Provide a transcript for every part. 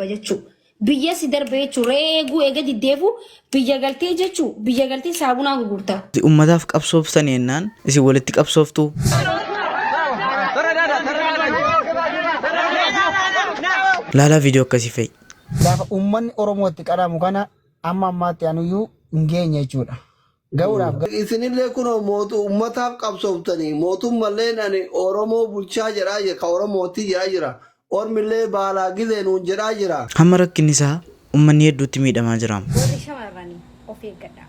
Jechuu biyya si darbe jechuu re'ee eeguu eega diddeefu biyya galtee jechuu biyya galtee saabunaa gurgurta. Ummataaf qabsooftanii jennaan isin walitti qabsooftuu. Laalaa viidiyoo akkasii fa'i. Lafa uummanni Oromoo itti qaramu kana amma ammaatti anuyyuu hin geenye jechuudha. Ga'uudhaaf Isinillee kunoo mootu ummataaf qabsooftanii mootummalleen ani Oromoo bulchaa jedhaa jira ka Oromootti jedhaa jira. Ormillee baalaa gizee nuun jedhaa jira. Hamma rakkinni isaa ummanni hedduutti miidhamaa jira. Warri shamarranii of eeggadhaa.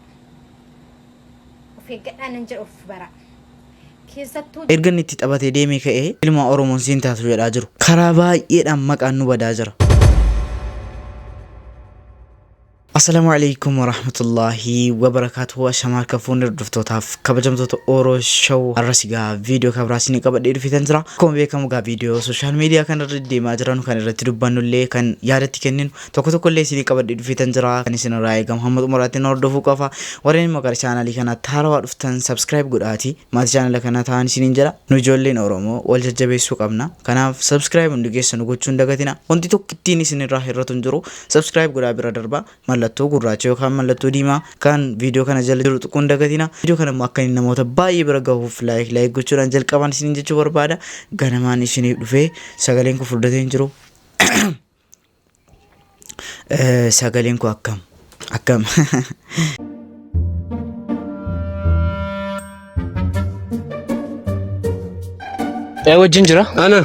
Of eeggadhaa nan jedha of baraa. Keessattuu Erga inni itti taphatee deemee ka'ee ilma Oromoon siin taatu jedhaa jiru. Karaa baay'eedhaan maqaan nu badaa jira. Assalaamu alaikum warahmatullahi wabarakaatuhu. Ashamaa harka fuunni hordoftootaaf kabajamtoota Oro Show, har'as egaa viidiyoo kan biraa isinii qabadhee dhufeetan jira. Akkuma beekamu egaa viidiyoo sooshaal miidiyaa kanarra deemaa jiran kan irratti dubbannu illee, kan yaadatti kenninu tokko tokko illee isinii qabadhee dhufeetan jira. Kan isin irraa eegamu hamma xumuraatti nu hordofuu qofa. Warreen immoo gara chaanalii kanaatti haarawaa dhuftan subscribe godhaati maatii chaanala kanaa ta'an isiniin jedha. Nu ijoolleen Oromoo wal jajjabeessuu qabna. Kanaaf subscribe hundi keessanu gochuu hin dagatina. Wanti tokkittiin isin irraa hir'atu hin jiru. Subscribe godhaa bira darba. Mallattoo gurraacha yookaan mallattoo diimaa kan viidiyoo kana jala jiru tuquu hin dagatina. Viidiyoo kana immoo akka inni namoota baay'ee bira gahuuf like like gochuudhaan jalqabaan isiniin jechuu barbaada. Ganamaan isiniif dhufee sagaleen kun furdatee hin jiru. Sagaleen kun akkam akkam. Ee, wajjin jira. Ana.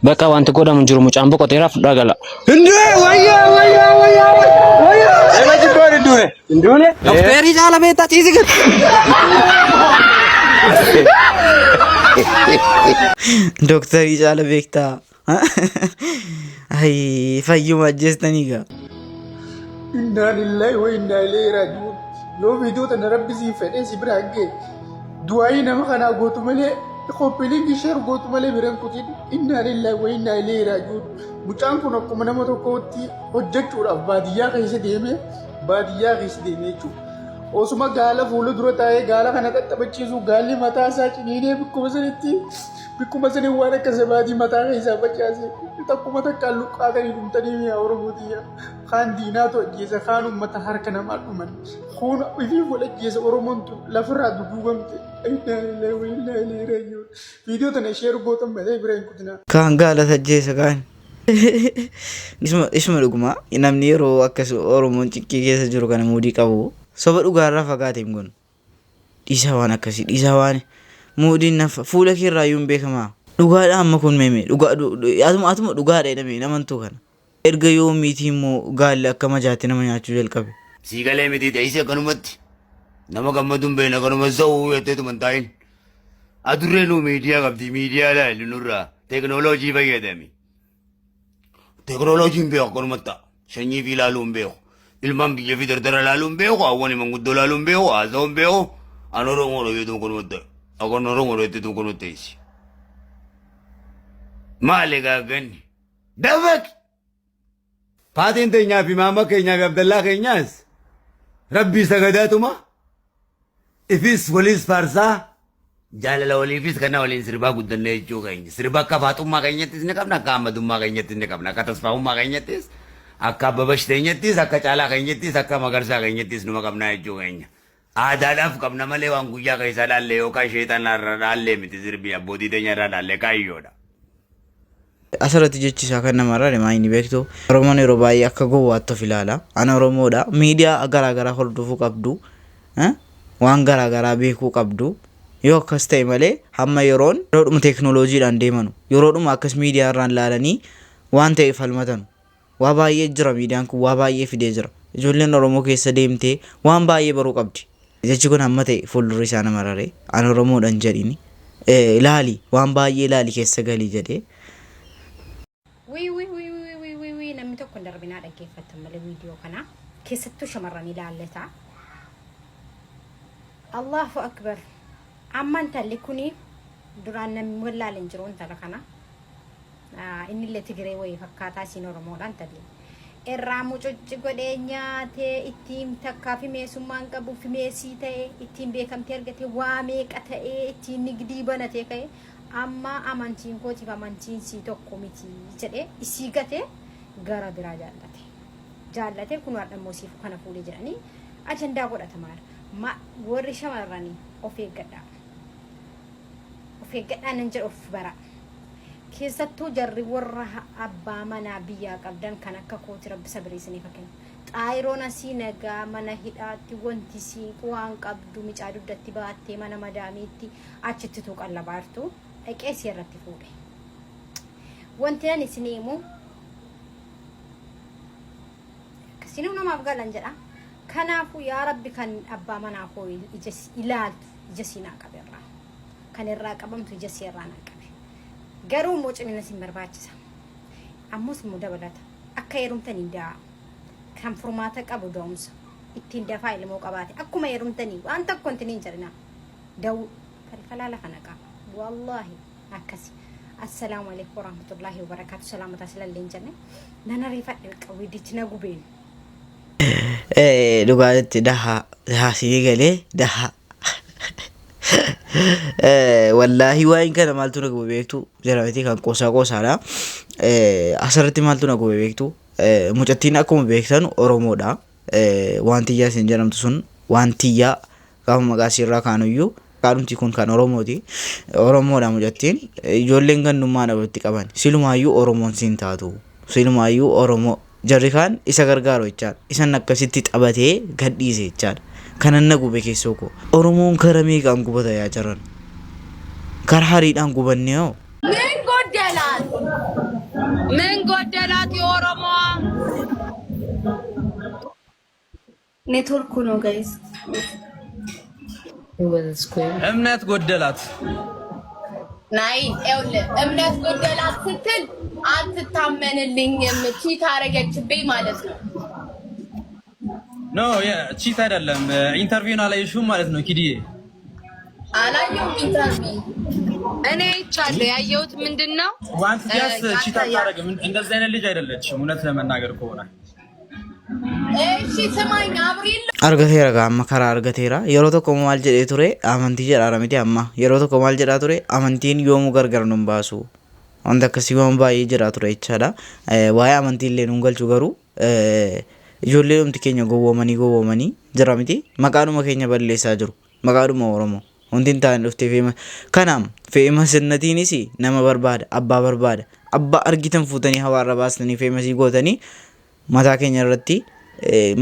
Bakka wanti godhamu hin jiru, mucaan boqoteera, fudhaa gala. Hindee wayyaa wayyaa wayyaa wayyaa. Ema jibboon hin duune. Hin duune? Dokteerii caala beektaa, ciisi gad. Dooktarii caala beektaa. Ayii, fayyuma ajjeestanii gaa. Innaa lillahi wa innaa ilayhi raaji'uun. Yoo viidiyoo tana rabbi siin fedhee si bira hangee du'aayii nama kanaa gootu malee, copy link share gootu malee bira hin kutin. Innaa lillahi wa innaa ilayhi raaji'uun. Mucaan kun akkuma nama tokkootti hojjechuudhaaf baadiyyaa keessa deemee, baadiyyaa keessa deemee jechuudha. Osuma gaala fuula dura taa'ee gaala kana xaxxabachiisu, gaalli mataa isaa ciniinee bikkuma sanitti, bikkuma sanii waan akka sabaatii mataa keessaa facaase. Takkuma takkaan luqqaatanii dhumtanii mi'a Oromootiyya. Kaan diinaatu ajjeesa, kaan uummata harka namaa dhuman. Kun ifii wal ajjeesa. Oromoon tun lafarraa duguugamte. Innaa lillahi wa innaa ilayhi raaji'uun. Viidiyoo tana share gootan malee bira hin kutinaa. Kaan gaala ajjeesa kaan. Isuma dhuguma namni yeroo akkas Oromoon ciqqii keessa jiru kana muudii qabu soba dhugaarraa fagaate hin kun. Dhiisaa waan akkasii, dhiisaa waan muudiin nafa fuula kee irraa iyyuu hin beekamaa. Dhugaadha amma kun meeme dhugaa atuma atuma dhugaadha jedhame hin amantuu kana. Erga yoomiitii immoo gaalli akka majaatti nama nyaachuu jalqabe? Sii galee miti teessee akkanumatti nama gammadu hin beekne akkanuma za'uu jetteetuma hin taa'in. Adurree nuu miidiyaa qabdi, miidiyaa ilaali nurraa teekinooloojii fayyadami. Teekinooloojii hin beeku akkanumatti ta'a. Sanyii fi ilaaluu hin beeku. Ilmaan biyya fi dardara ilaaluu hin beeku. Hawwan manguddoo ilaaluu hin beeku. Haasa'uu hin beeku. An Oromoodha jettu akkanumatti ta'a. Akkan Oromoodha jettu akkanumatti teessi. Maali egaa ganni? Dafaqi! Faatiin teenyaa fi maama keenyaa fi Abdallaa keenyaas rabbii sagadaatuma ifis waliis faarsaa jaalala waliifis kana waliin sirbaa guddannee jechuu keenya. Sirba akka faaxummaa keenyattis ni qabna, akka Ahmadummaa keenyattis ni qabna, akka Tasfaa'ummaa keenyattis, akka Abbabash keenyattis, akka Caalaa keenyattis, akka Magarsaa keenyattis numa qabnaa jechuu keenya. Aadaadhaaf qabna malee waan guyyaa keessaa dhaalle yookaan sheexana irraa dhaallee miti, sirbii abbootii teenya irraa dhaalle kaayyoodha. Asirratti jechi isaa kan nama irraa himaa inni beektu. Oromoon yeroo baay'ee akka gowwaatti of ilaala. Ana Oromoodha. Miidiyaa garaa garaa hordofuu qabdu. Waan garaa garaa beekuu qabdu. Yoo akkas ta'e malee hamma yeroon yeroodhuma teeknooloojiidhaan deemanu, yeroodhuma akkas miidiyaa irraan laalanii waan ta'e falmatanu. Waa baay'ee jira, miidiyaan kun waa baay'ee fidee jira. Ijoolleen Oromoo keessa deemtee waan baay'ee baruu qabdi. Jechi kun hamma ta'e fuuldurri isaa nama raree. An Oromoodha hin jedhini. Ilaali, waan baay'ee ilaali, keessa galii jedhee. Wii wii wii wii wii wii wii, namni tokko hin darbinaa, dhaggeeffattan malee viidiyoo kana keessattuu shamarran ilaallata. Allahu akbar. Amma intalli kuni duraan namni wallaale hin jiru intala kana. Inni illee Tigiree wayii fakkaataa, isiin Oromoodha intalli. Irraa mucucci godhee nyaatee, ittiin takkaa fi meesummaan qabu fi meesii ta'e, ittiin beekamtii argate, waa meeqa ta'ee, ittiin nigdii banatee ka'e. Amma amantiin kootiif amantiin sii tokko miti jedhee isii gate. Gara biraa jaallate. Jaallatee kun har'a immoo siif kana fuudhee jedhanii ajandaa godhatamaadha. Ma warri shamarranii of eeggadhaa. Of eeggadhaa nan jedhu of bara. Keessattuu jarri warra abbaa manaa biyyaa qabdan kan akka kooti rabbi sabirii isiniif haa kennu. Xaayiroon asii nagaa mana hidhaatti wanti siin waan qabdu micaa dugdatti baattee mana madaamiitti achitti tuu qallabaartu dhaqee si irratti fuudhe. Wanti ani isinii himu akkasiinuu namaaf galan jedha. Kanaafuu yaa rabbi kan abbaa manaa koo ija ilaaltu ija sii naa qabe irraa. Kan irraa qabamtu ija sii irraa naa qabe. Garuu immoo cimina sin barbaachisa. Ammas immoo dabalata. Akka heerumtanii da'a. Kan furmaata qabu da'umsa. Ittiin dafaa ilmoo qabaate. Akkuma heerumtanii waan tokko hin hin jedhina. Da'uu. Falfalaa lafa naqaa. Wallaahi akkasi. Assalaamu alaikum warahmatullaahi wabarakaatu. Salaamataa silallee hin jenne. Nan ariifadhe qawidichi na gubeen. Dhugaa jetti dahaa dahaa sii galee dahaa. Wallaahi waa'een kana maaltu na gube beektu jira miti kan qoosaa qoosaadha. Asirratti maaltu na gube beektu mucattiin akkuma beektan Oromoodha. Waan tiyyaa isin jedhamtu sun waan tiyyaa gaafa maqaa isiirraa kaanuyyuu maqaadhumti kun kan Oromooti. Oromoodha mucattiin ijoolleen gandummaa walitti qaban silumaayyuu Oromoon siin taatu silumaayyuu Oromoo jarri kaan isa gargaaru jechaadha. Isan akkasitti taphatee gadhiise jechaadha. Kanan na gube keessoo koo. Oromoon kara meeqaan gubata yaa jaran? Kara hariidhaan gubannee hoo? ምን ጎደላት? ምን ጎደላት? የኦሮሞዋ ኔትወርኩ ነው guys። እምነት ጎደላት። ናይ ይኸውልህ፣ እምነት ጎደላት ስትል አትታመንልኝም፣ cheat አረገችብኝ ማለት ነው። No, cheat አይደለም። Interview ን አላየሽውም ማለት ነው ኪድዬ? አላየሁም interview። እኔ አይቻለሁ። ያየሁት ምንድን ነው? ዋንትያስ cheat አታረግም። እንደዚህ አይነት ልጅ አይደለችም፣ እውነት ለመናገር ከሆነ። እሺ ስማኝ አብሪል። Argateera gaa amma karaa argateera. Yeroo tokko maal jedhee ture amantii jedhaara miti amma. Yeroo tokko maal jedhaa ture amantiin yoomuu gargar nun baasu. Wanta akkasii waan baay'ee jedhaa ture jechaadha. Waa'ee amantii illee nun galchu garuu ijoollee dhumti keenya gowwoomanii gowwoomanii jira miti maqaadhuma keenya balleessaa jiru. Maqaadhuma Oromoo. Wanti hin taane dhuftee feema. Kanaaf famous natiinis nama barbaada abbaa barbaada. Abbaa argitan fuutanii hawaarra baastanii famous gootanii mataa keenya irratti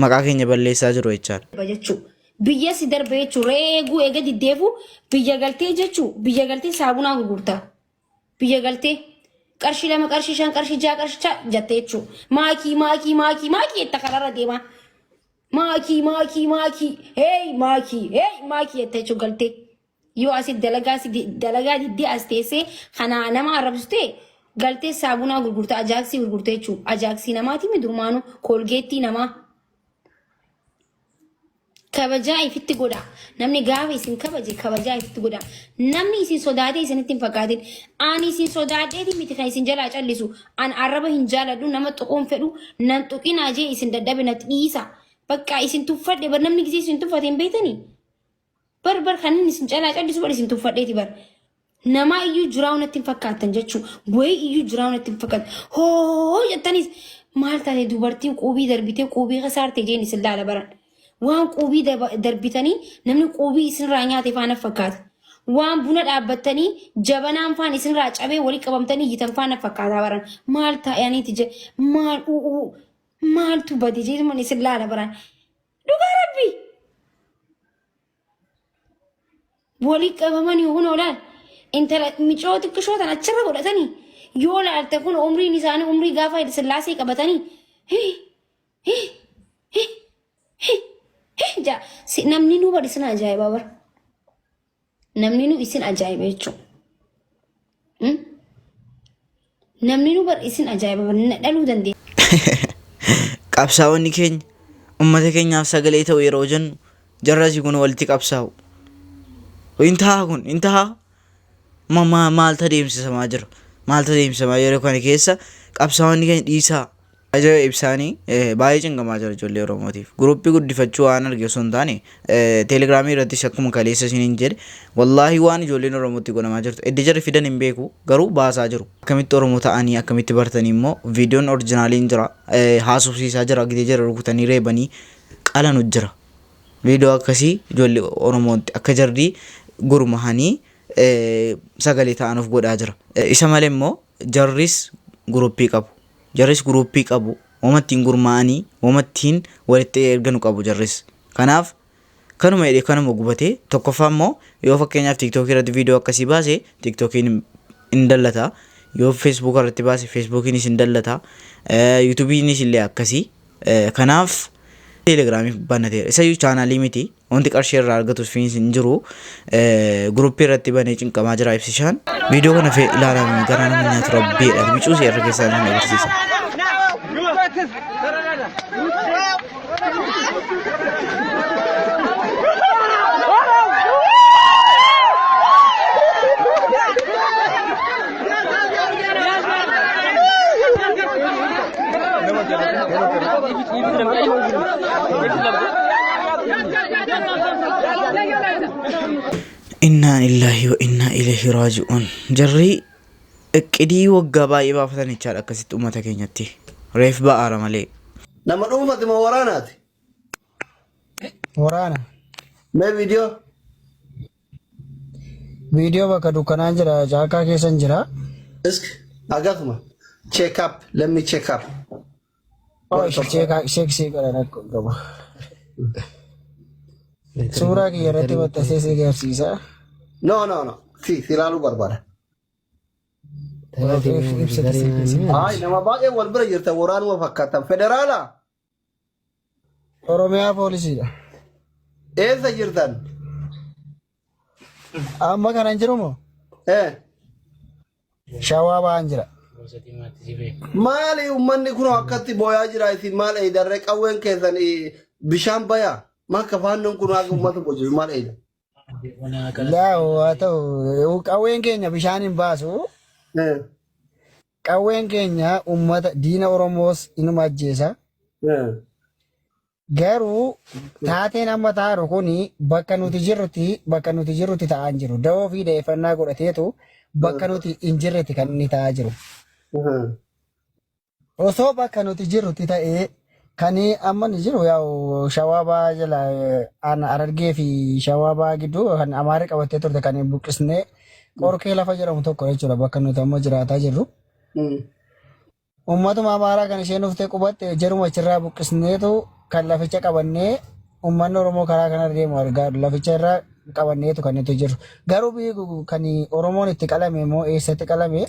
maqaa keenya balleessaa jiru jechaadha. Jechuu biyya si darbe jechuu reeguu eega diddeefu biyya galtee jechuu biyya galtee saabunaa gurgurta biyya galtee qarshii 2 qarshii 5 qarshii 6 qarshii 6 jettee jechuu maakii maakii maakii maakii jetta karaarra deemaa maakii maakii maakii hey maakii hey maakii jettee jechuu galtee yoo asi dalagaa si dalagaa diddee as teessee kanaa nama arrabsitee galtee saabunaa gurgurta ajaaksii gurgurta jechuu ajaaksii namaati mi durmaanu koolgeettii namaa. Kabajaa ifitti godha. Namni gaafa isin kabaje kabajaa ifitti godha. Namni isin sodaatee isinitti hin fakkaatin. Ani isin sodaadheeti miti kan isin jalaa callisu. An arraba hin jaaladhu nama tuquun fedhu nan tuqinaa jee isin dadhabe na dhiisa. Bakka isin tuffadhe bar namni gisee isin tuffate hin beektanii. Bar bar kan inni isin jalaa callisu bar isin tuffadheeti bar. Namaa iyyuu jiraa'u natti hin fakkaatan jechuu. Wayii iyyuu jiraa'u natti hin fakkaatan. Hoo jettanis maal taate dubartiin quubii darbitee quubii kasaarte jeen isin laala baran. Waan quubii darbitanii namni quubii isinirraa nyaate faana fakkaata. Waan buna dhaabbattanii jabanaan faan isinirraa cabee walii qabamtanii iyyitan faana fakkaataa baran. Maal taa'aniiti je maal u'uu maaltu bade jeetuman isin laala baran. Dhugaa rabbi. Walii qabamanii kun oolaan intala micoo xiqqishoo tan achirra godhatanii yoo laalte kun umriin isaanii umrii gaafa sillaasee qabatanii ja namni nu bar isin ajaa'iba bar namni nu isin ajaa'iba jechuudha. Namni nu bar isin ajaa'iba bar na dhaluu dandeenya. Qabsaa'onni keenya uummata keenyaaf sagalee ta'u yeroo jennu jarrasii kun walitti qabsaa'u. Hin ta'a kun hin ta'a. Maaltu adeemsifamaa jira? Maaltu adeemsifamaa yeroo kana keessa qabsaa'onni keenya dhiisaa. Ajaa'iba ibsaanii baay'ee cinqamaa jira ijoollee Oromootiif. Guruppii guddifachuu waan arge osoo hin taane teelegiraamii irrattis akkuma kaleessa isiniin jedhe wallaahi waan ijoolleen Oromootti godhamaa jirtu edda jarri fidan hin beeku garuu baasaa jiru. Akkamitti Oromoo ta'anii akkamitti bartanii immoo viidiyoon orjinaaliin jira haasofsiisaa jira gitee jira rukutanii reebanii qalanu jira. Viidiyoo akkasii ijoollee Oromootti akka jarri gurmahanii sagalee ta'an of godhaa jira. Isa malee immoo jarris guruppii qabu. Jarris guruuppii qabu. Wama ittiin gurmaa'anii, wama ittiin walitti erganu qabu jarris. Kanaaf kanuma jedhee kanuma gubatee tokkoffaa immoo yoo fakkeenyaaf tiiktookii irratti viidiyoo akkasii baase tiiktookiin hin dallata. Yoo feesbuuka irratti baase feesbuukiinis hin dallata. Yuutuubiinis illee akkasii. Kanaaf teelegiraamii banateera. Isayyuu chaanaalii miti. Wanti qarshii irraa argatu fiins hin jiru. Guruppii irratti banee cinqamaa jira ibsishaan. Viidiyoo kana fee ilaalaa garaa nama nyaatu rabbiidha. Bicuu seerra keessaa nama agarsiisa. Innaa illaahi wa innaa ilayhi raaji'uun. Jarri iqqidii waggaa baay'ee baafatan jechaadha akkasitti uummata keenyatti. Reef ba'aara malee. Nama dhuunfati moo waraanaati? Waraana. Mee viidiyoo? Viidiyoo bakka dukkanaan jira caakkaa keessan jira. Isk agasuma. Check up. Let me check up. Oh, ishee check sii godhan akka qabu. Suuraa kiyya irratti maxxansee si agarsiisa. No, no, no. Si, si ilaaluu barbaada. Ibsati si keessa. Ay, nama baay'ee wal bira jirta waraanuma fakkaatan. Federaala Oromiyaa poolisiidha. eessa jirtan? Amma kanan jiru moo? Eh. Shawaa ba'aan jira. Maali uummanni kun akkatti booyaa jira isin maal eeydarree qawween keessan bishaan bayaa? Maal ka faannoon kun akka uummata bojisu maal eeyda? Laa haa ta'u qawween keenya bishaan hin baasu. Eh. Qawween keenya uummata diina Oromoos inuma ajjeesa. Eh. Garuu taateen amma ta'aaru kun bakka nuti jirrutti bakka nuti jirrutti ta'aa hin jiru. Dawoo fi da'eeffannaa godhateetu bakka nuti hin jirretti kan inni ta'aa jiru. Osoo bakka nuti jirrutti ta'ee kan amma ni jiru yaa'u shawaa ba'aa jala aan Harargee fi shawaa ba'aa gidduu kan Amaarri qabattee turte kan buqqisnee qorkee lafa jedhamu tokko jechuudha bakka nuti amma jiraataa jirru. Uummatuma Amaaraa kan isheen dhuftee qubatte jaruma achirraa buqqisneetu kan laficha qabannee uummanni Oromoo karaa kanarra deemu argaa laficha irraa qabanneetu kan nuti jirru. Garuu biyyi kan Oromoon itti qalame immoo eessatti qalame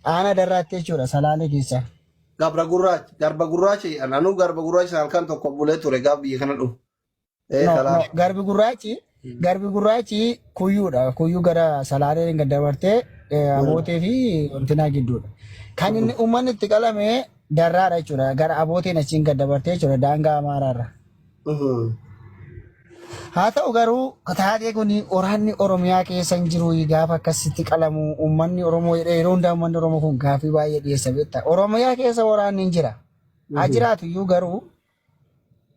aanaa darraatti jechuudha Salaalee keessa. Gabra gurraacha, garba gurraacha jedhan. Anuu garba gurraacha halkan tokko bulee ture gaaf biyya kana dhufu. Ee No, no, salaale. garbi gurraachi garbi gurraachi kuyyuudha. Kuyyuu gara Salaalee gad dabartee Abootee fi wantinaa gidduudha. Kan inni uummanni itti qalame darraadha jechuudha. Gara Abooteen achiin gad dabartee jechuudha daangaa Amaaraarra. Haa ta'u garuu taatee kun waraanni Oromiyaa keessa hin jiru gaafa akkasitti qalamu uummanni Oromoo jedhee yeroo hundaa uummanni Oromoo kun gaaffii baay'ee dhiyeessa beektaa. Oromiyaa keessa waraanni hin jira. Haa jiraatu iyyuu garuu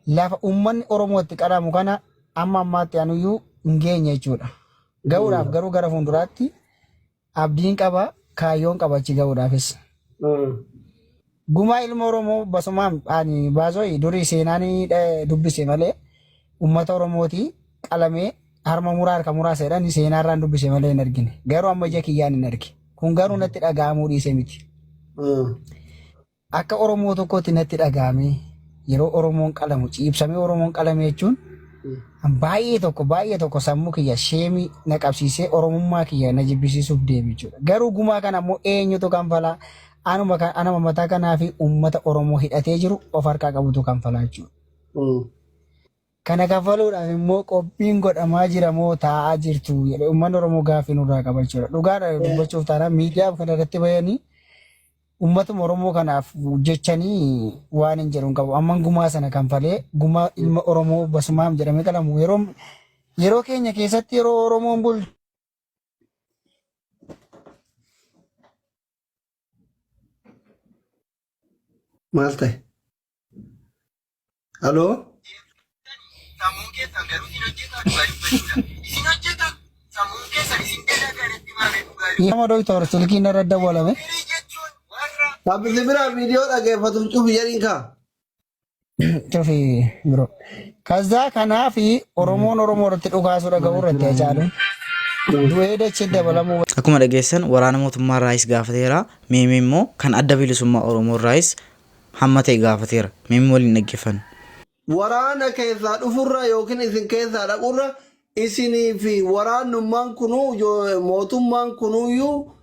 lafa uummanni Oromoo itti qalamu kana amma ammaatti anuyyuu hin geenye jechuudha. Ga'uudhaaf garuu gara fuulduraatti abdiin qaba kaayyoon qaba achi ga'uudhaafis. Gumaa ilma Oromoo basumaan ani baazooyi durii seenaan dubbise malee uummata Oromooti qalamee harma muraa harka muraa seedhaan seenaarraan dubbise malee hin argine. Garuu amma ija kiyyaan hin arge. Kun garuu natti dhaga'amuu dhiise miti. Akka Oromoo tokkootti natti dhaga'amee yeroo Oromoon qalamu ciibsamee Oromoon qalame jechuun baay'ee tokko baay'ee tokko sammuu kiyya sheemii na qabsiisee Oromummaa kiyya na jibbisiisuuf deeme jechuudha. Garuu gumaa kana immoo eenyutu kanfalaa? Anuma kan anuma mataa kanaa fi uummata Oromoo hidhatee jiru of harkaa qabutu kanfalaa jechuudha. Kana kaffaluudhaaf immoo qophiin godhamaa jira moo taa'aa jirtu jedhe uummanni Oromoo gaaffii nurraa qaba jechuudha. Dhugaadha dubbachuuf taanaan miidiyaa kana irratti bahanii uummatuma Oromoo kanaaf jechanii waan hin jedhu hin qabu. Amman gumaa sana kanfalee gumaa ilma Oromoo basumaam jedhamee qalamu yeroo yeroo keenya keessatti yeroo Oromoon bulchu Maal ta'e? Haloo? Nama doktor silkiin irra dawwalame. Sabbisi biraa viidiyoo dhageeffatuuf cufi jedhiin kaa. Cufi bro. Kazaa kanaafi Oromoon Oromoo irratti dhukaasuu dhaga'uu irratti Hacaaluun du'ee dachee dabalamuu Akkuma dhageessan waraana mootummaa irraayis gaafateera. Meemee immoo kan adda bilisummaa Oromoo irraayis hamma ta'e gaafateera. Meemee waliin dhaggeeffanna. Waraana keessaa dhufurra yookiin isin keessaa dhaqurra isinii fi waraannummaan kunuu mootummaan kunuuyyuu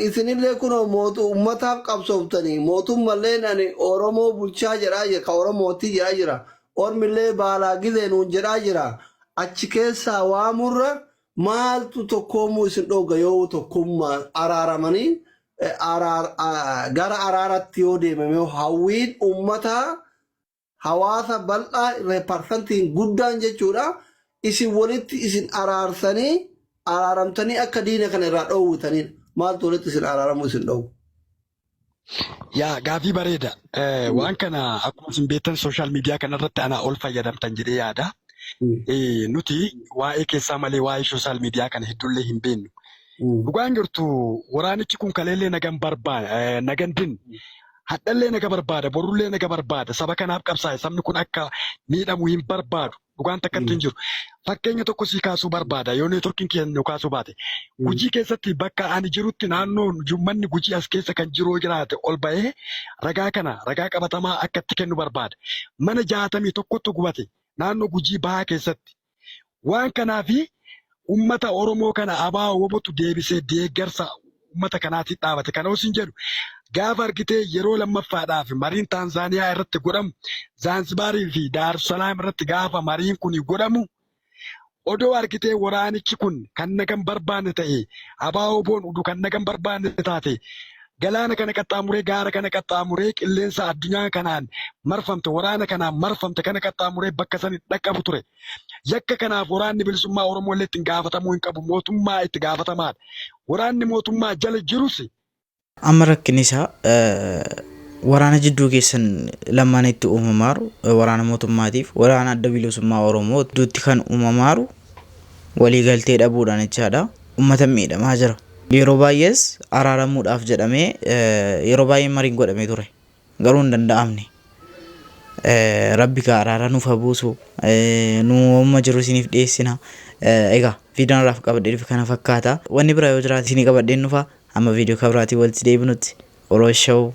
isinillee kunoo mootu ummataaf qabsooftanii mootummalleen ani Oromoo bulchaa jedhaa jira ka Oromootti jedhaa jira ormillee baalaa gizee nuun jedhaa jira achi keessaa waamurra maaltu tokkoomuu isin dhoogga yoo tokkummaa araaramanii gara araaratti yoo deemame hawwiin ummataa hawaasa bal'aa irra parsantiin guddaan jechuudha isin walitti isin araarsanii araaramtanii akka diina kana irraa dhoowwitaniidha. Maaltu walitti isin araaramuu isin dhoowwu? Yaa gaafii bareeda. Eh, Waan kana akkuma isin beektan sooshaal miidiyaa kanarratti anaa ol fayyadamtan jedhee yaada. Eh, Nuti waa'ee keessaa malee waa'ee sooshaal miidiyaa kana hedduullee hin beeknu. Dhugaan jirtu waraanichi kun kaleellee nagan barbaada nagan din hadhallee naga barbaada borullee naga barbaada saba kanaaf qabsaa'e sabni kun akka miidhamu hin barbaadu dhugaan takkatti hin jiru. Fakkeenya tokko sii kaasuu barbaada yoo neetworkiin keenya nu kaasuu baate. Gujii keessatti bakka ani jirutti naannoo manni Gujii as keessa kan jiru yoo jiraate ol ba'ee ragaa kana ragaa qabatamaa akka itti kennu barbaada. Mana jaatamii tokkotu gubate naannoo Gujii bahaa keessatti. Waan kanaafi ummata Oromoo kana ABO WBOtu deebisee deeggarsa ummata kanaatiin dhaabate. Kana yoo sin jedhu gaafa argitee yeroo lammaffaadhaaf mariin Taanzaaniyaa irratti godhamu Zaanzibaarii fi Daarusalaam irratti gaafa mariin kun godhamu odoo argitee waraanichi kun kan nagan barbaanne ta'e ABO WBOn udu kan nagan barbaanne taate galaana kana qaxxaamuree gaara kana qaxxaamuree qilleensa addunyaa kanaan marfamte waraana kanaan marfamte kana qaxxaamuree bakka sani dhaqqabu ture. Yakka kanaaf waraanni bilisummaa Oromoo illee ittiin gaafatamuu hin qabu. Mootummaa itti gaafatamaadha. Waraanni mootummaa jala jirus Amma rakkinni isaa waraana jidduu keessan lamaanitti uumamaaru waraana mootummaatiif waraana adda bilisummaa Oromoo gidduutti kan uumamaaru waliigaltee dhabuudhaan jechaadha. Ummata miidhamaa jira. Yeroo baay'ees araaramuudhaaf jedhamee yeroo baay'ee mariin godhamee ture. Garuu hin danda'amne. Rabbi kaa araara nuuf haa buusu. Nu amma jiru isiniif dhiyeessina. Egaa viidiyoon irraaf qabadhee dhufe kana fakkaata. Wanni biraa yoo jiraate isinii qabadheen dhufa. Amma viidiyoo kabiraatiin walitti deebinutti. Oro Show.